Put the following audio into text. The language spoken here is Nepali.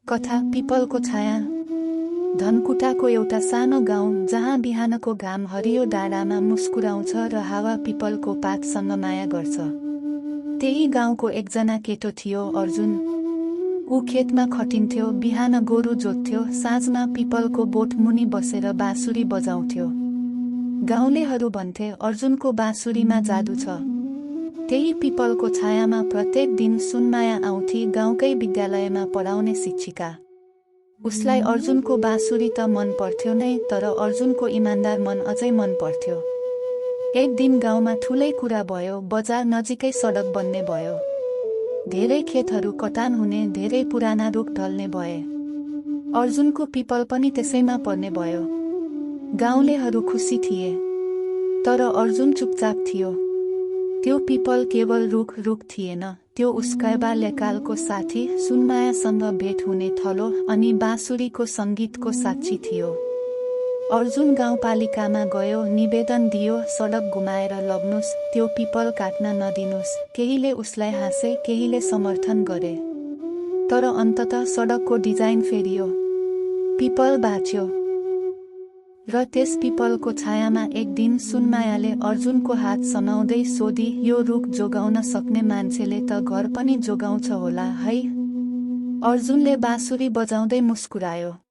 कथा पिपलको छाया। धनकुटाको एउटा सानो गाउँ जहाँ बिहानको घाम हरियो डाँडामा मुस्कुराउँछ र हावा पिपलको पातसँग माया गर्छ। त्यही गाउँको एकजना केटो थियो, अर्जुन। ऊ खेतमा खटिन्थ्यो, बिहान गोरु जोत्थ्यो, साँझमा पिपलको बोट मुनि बसेर बाँसुरी बजाउँथ्यो। गाउँलेहरू भन्थे, अर्जुनको बाँसुरीमा जादु छ। त्यही पिपलको छायामा प्रत्येक दिन सुनमाया आउँथी, गाउँकै विद्यालयमा पढाउने शिक्षिका। उसलाई अर्जुनको बाँसुरी त मन पर्थ्यो नै, तर अर्जुनको इमान्दार मन अझै मन पर्थ्यो। एक दिन गाउँमा ठुलै कुरा भयो, बजार नजिकै सडक बन्ने भयो। धेरै खेतहरू कटान हुने, धेरै पुराना रुख ढल्ने भए। अर्जुनको पिपल पनि त्यसैमा पर्ने भयो। गाउँलेहरू खुसी थिए, तर अर्जुन चुपचाप थियो। त्यो पिपल केवल रुख थिएन, त्यो उसका बाल्यकालको साथी, सुनमायासँग भेट हुने थलो अनि बाँसुरीको सङ्गीतको साक्षी थियो। अर्जुन गाउँपालिकामा गयो, निवेदन दियो, सडक घुमाएर लग्नुस्, त्यो पिपल काट्न नदिनुस्। केहीले उसलाई हाँसे, केहीले समर्थन गरे, तर अन्ततः सडकको डिजाइन फेरियो। पिपल बाँच्यो। र त्यस पिपलको छायामा एक दिन सुनमायाले अर्जुनको हात समाउँदै सोधी, यो रुख जोगाउन सक्ने मान्छेले त घर पनि जोगाउँछ होला है। अर्जुनले बाँसुरी बजाउँदै मुस्कुरायो।